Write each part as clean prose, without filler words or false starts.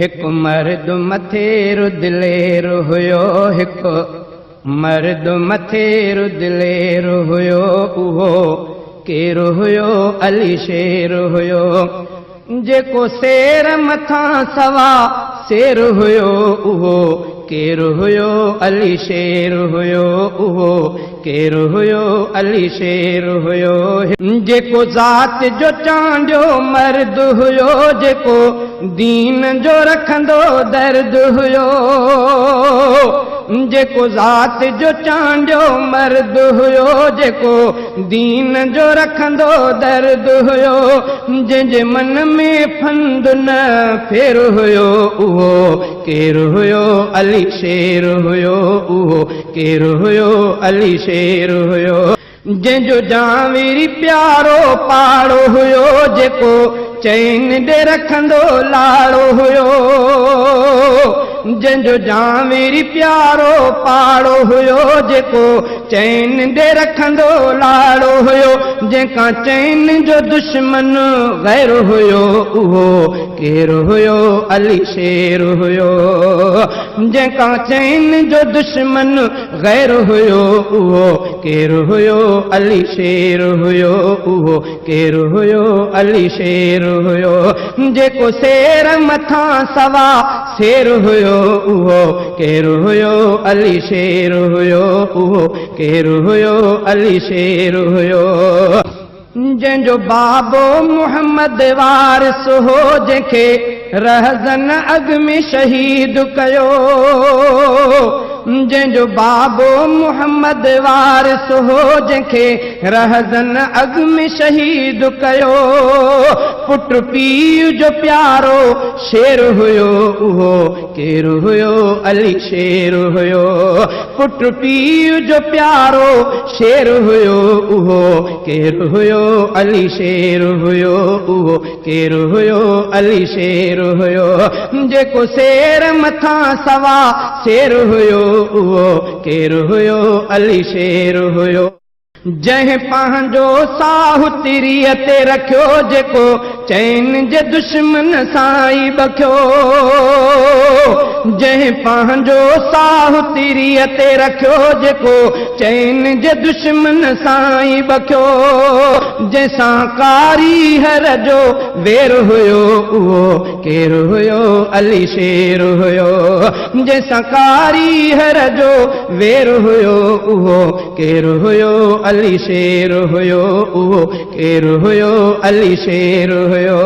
هڪ مرد مٿير دلير هيو، هڪ مرد مٿير دلير هيو، اهو ڪير هيو؟ علي شير هيو. جيڪو سير مٿان سوا سير هيو، اهو ڪير هيو؟ علي شير هيو، اهو ڪير هيو؟ علي شير هيو. جيڪو ذات جو چانڊيو مرد هيو، جيڪو دين جو رکندو درد هيو، جيڪو ذات جو چانڊيو مرد هيو، جيڪو دين جو رکندو درد هيو، جنهن جي من ۾ ڦند نه ڦير هيو، اهو ڪير هيو؟ علي شير هيو، اهو ڪير هيو؟ علي شير هيو. جنهن جو جانوري پيارو پاڙو هيو، جيڪو چين ڏي رکندو لاڙو هيو، جنهن جو جانوري پيارو پاڙو هيو، جيڪو چين ڏي رکندو لاڙو هيو، جنهن کان چين جو دشمن غير هيو، اهو ڪير هيو؟ علي شير هيو. جنهن کان چين جو دشمن غير هيو، اهو ڪير هيو؟ علي شير هيو، اهو ڪير هيو؟ علي شير هيو. جيڪو سير مٿان سوا سير هيو، اهو ڪير هيو؟ علي شير هيو، اهو ڪير هيو؟ علي شير هيو. جنهن جو بابو محمد وارث هو، جنهن کي رهزن اڳ ۾ شهيد ڪيو، جنهن جو بابو محمد وارث هو، جنهن کي رهزن اڳ ۾ شهيد ڪيو، پٽ پيءُ جو پيارو شير هيو، اهو ڪير هيو؟ علي شير هيو. پٽ پيءُ جو پيارو شير هيو، اهو ڪير هيو؟ علي شير هيو، اهو ڪير هيو؟ علي شير هيو. جيڪو سير مٿان سوا سير هيو، اهو ڪير هيو؟ علي شير هيو. جنهن پنهنجو ساهه تريءَ تي رکيو، جيڪو چين جي دشمن سان ئي بکيو، جنهن پنهنجو ساهه تريءَ تي رکيو، جيڪو چين جي دشمن سان ئي بکيو، جنهن سان ڪاري جو وير هيو، اهو ڪير هيو؟ علي شير هيو. جنهن سان ڪاري جو وير هيو، اهو ڪير هيو؟ علي شير هيو، اهو ڪير هيو؟ علي شير هيو.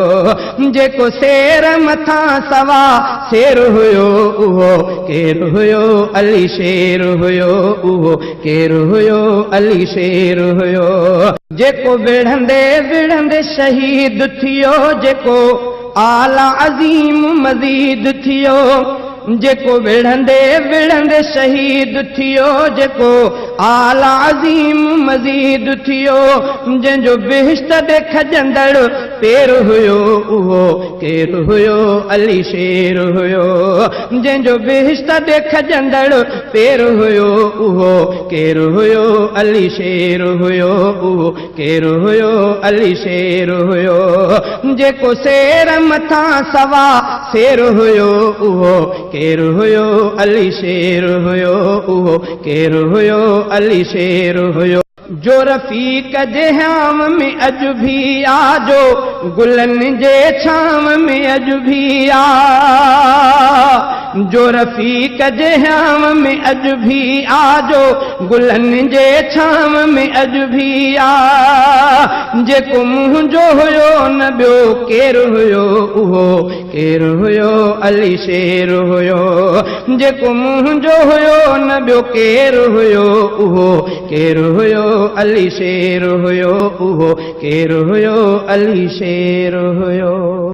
جيڪو سير مٿان سوا سير هيو، اهو ڪير هيو؟ علي شير هيو، اهو ڪير هيو؟ علي شير هيو. جيڪو وڙهندي وڙهندي شهيد ٿيو، جيڪو اعليٰ عظيم مزيد ٿيو، جيڪو وڙهندي وڙهندي شهيد ٿيو، جيڪو اعليٰ عظيم مزيد ٿيو، جنهن جو بهشت ڏي کجندڙ پير هيو، اهو ڪير هيو؟ علي شير هيو. جنهن جو بهشت ڏي کجندڙ پير هيو، اهو ڪير هيو؟ علي شير هيو، اهو ڪير هيو؟ علي شير هيو. جيڪو سير مٿان سوا سير هيو، اهو ڪير هيو؟ علي شير هيو، اهو ڪير هيو؟ علي شير هيو. جو رفيق جي هيام ۾ اڄ ڀي آ، جو گلن جي ڇانو ۾ اڄ ڀي آ، جو رفيق جي هيام ۾ اڄ ڀي آ، جو گلن جي ڇانو ۾ اڄ ڀي آ، جيڪو منهنجو هيو نه ٻيو ڪير هيو، اهو ڪير هيو؟ علي شير هيو. جيڪو منهنجو هيو نه ٻيو ڪير هيو، اهو ڪير هيو؟ علي شير هيو، اهو ڪير هيو؟ علي شير هيو.